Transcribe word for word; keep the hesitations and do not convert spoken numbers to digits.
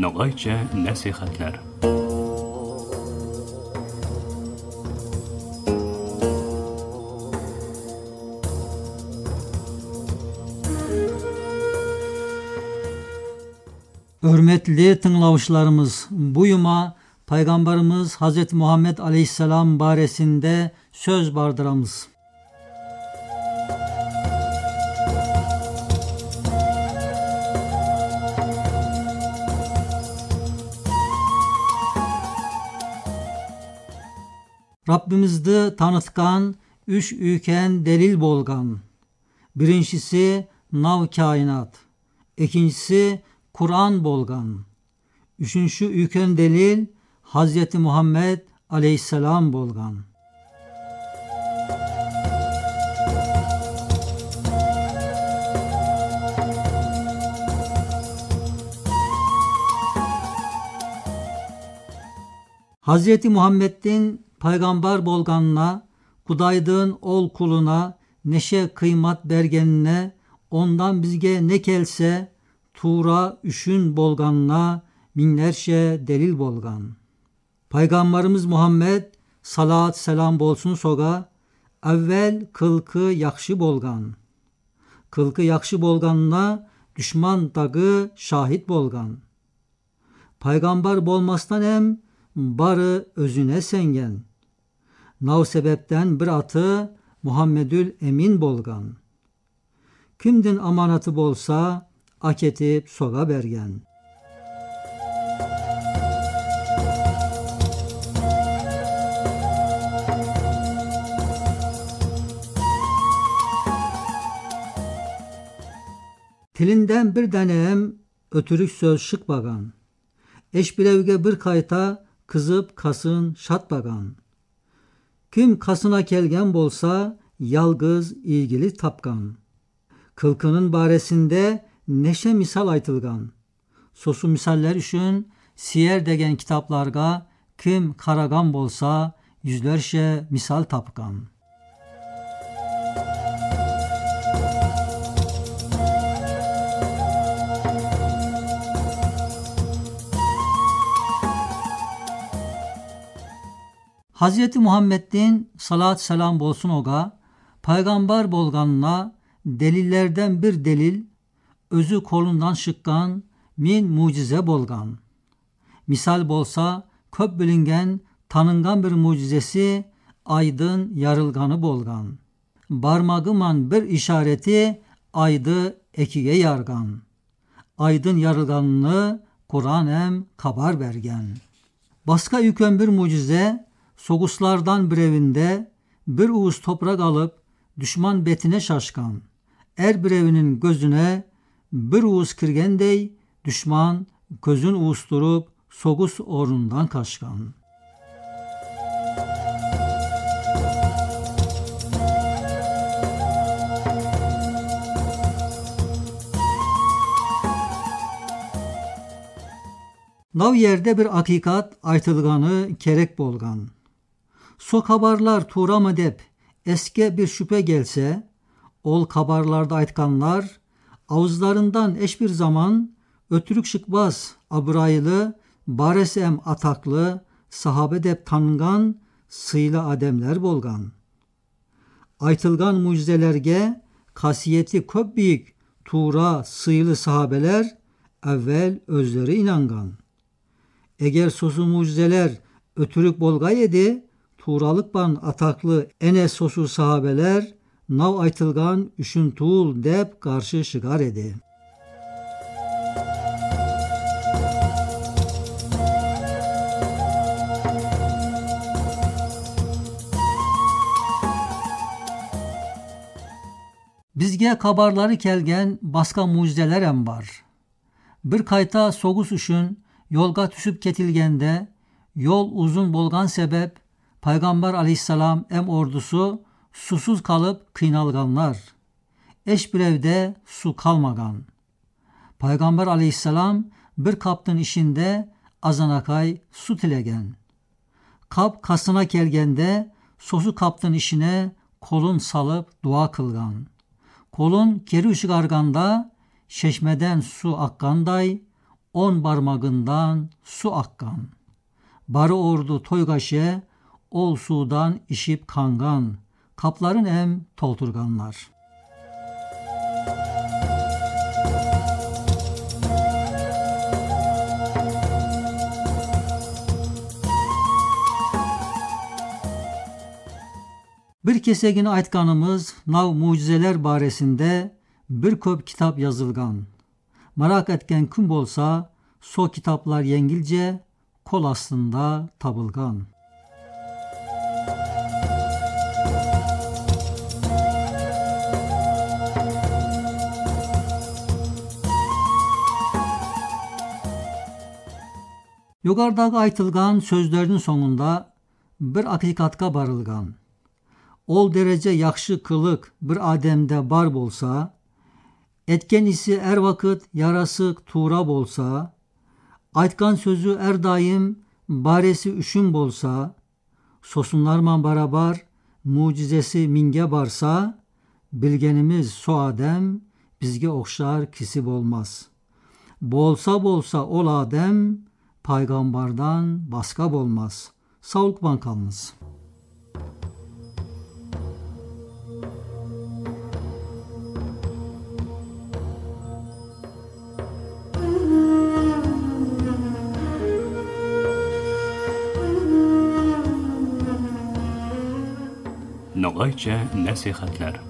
Ногайча насихатлар. Оьрметли тынълавшыларымыз, бу юма Пайгамбарымыз Хазрети Мухаммед алейхиссалам баресинде соьз бардырамыз. Раббимизди таныткан уьш уьйкен делил болган. Бириншиси нав каинат, экиншиси Куран болган. Уьшюнши уьйкен делил Хазрети Мухаммед алейхиссалам болган. Хазрети Мухаммеддинъ пайгамбар болганына, Кудайдынъ ол кулуна неше кыймат бергенине, ондан бизге не келсе, тувра уьшюн болганына минълерше делил болган. Пайгамбарымыз Мухаммед, салат салам болсун сога, аввел кылкы яхшы болган. Кылкы яхшы болганына душман дагы шагит болган. Пайгамбар болмастан эм бары оьзине сенъген. Нав себепден бир аты Мухаммедюль Эмин болган. Кимдинъ аманаты болса, акетип сога берген. Тилинден бир дане эм оьтюрюк соьз шыкпаган. Эш биревге бир кайта кызып касын шатпаган. Ким касына келген болса, ялгыз ийгилик тапкан. Кылкынынъ баресинде неше мисал айтылган. Сосы мисаллер уьшюн «Сияр» деген китапларга ким караган болса, юзлерше мисал тапкан. Хазрети Мухаммеддинъ, салат салам болсун ога, пайгамбар болганына делиллерден бир делил, оьзи колундан шыккан минъ муьжизе болган. Мисал болса, коьп билинген, танынган бир муьжизеси айдынъ ярылганы болган. Бармагы ман бир ишарети айды экиге ярган. Айдынъ ярылганыны Куран эм хабар берген. Баска уьйкен бир муьжизе, согыслардан биревинде бир увыз топырак алып, душман бетине шашкан. Аьр биревининъ коьзине бир увыз киргендей, душман коьзин увустырып, согыс орныннан кашкан. Нав ерде бир акыйкат айтылганы керек болган. Со хабарлар туврамы деп эске бир шуьбе келсе, ол хабарларды айтканлар авызларыннан эш бир заман оьтюрюк шыкпас, абырайлы, барысы эм атаклы, сахабе деп танынган сыйлы аьдемлер болган. Айтылган муьжизелерге касиети коьп бийик, тувра, сыйлы сахабелер аввел оьзлери инанган. Эгер сосы муьжизелер оьтюрюк болгай эди, тувралык пан атаклы эне сосы сахабелер нав айтылган уьшюн тувыл деп каршы шыгар эди. Бизге хабарлары келген баска муьжизелер эм бар. Бир кайта согыс уьшин йолга туьсип кетилгенде, йол узын болган себеп, Пайгамбар алейхиссалам эм ордусу сувсуз калып кыйналганлар. Эш биревде сув калмаган. Пайгамбар алейхиссалам бир каптынъ ишинде азанакай сув тилеген. Кап касына келгенде, сосы каптынъ ишине колын салып дуа кылган. Колын кери шыгарганда, шешмеден сув аккандай, он бармагындан су аккан. Бары орду тойга ше ол сувдан ишип канган, капларын эм толтурганлар. Бир кесегин айтканымыз, мынав муъжизелер баресинде бир коьп китап язылган. Марак эткен ким болса, со китаплар енъилже кол астында табылган. Йогарыдагы айтылган соьзлердинъ сонъында бир акыйкатка барылган. Ол дереже яхшы кылык бир аьдемде бар болса, эткен иси аьр вакыт ярасык, тувра болса, айткан соьзи аьр дайым бареси уьшин болса, сосынлар ман барабар муъжизеси минъге барса, билгенимиз, со аьдем бизге охшар киси болмас. Болса, болса, ол аьдем пайгамбардан баска болмас. Савлык пан калынъыз. Ногайча насихатлар.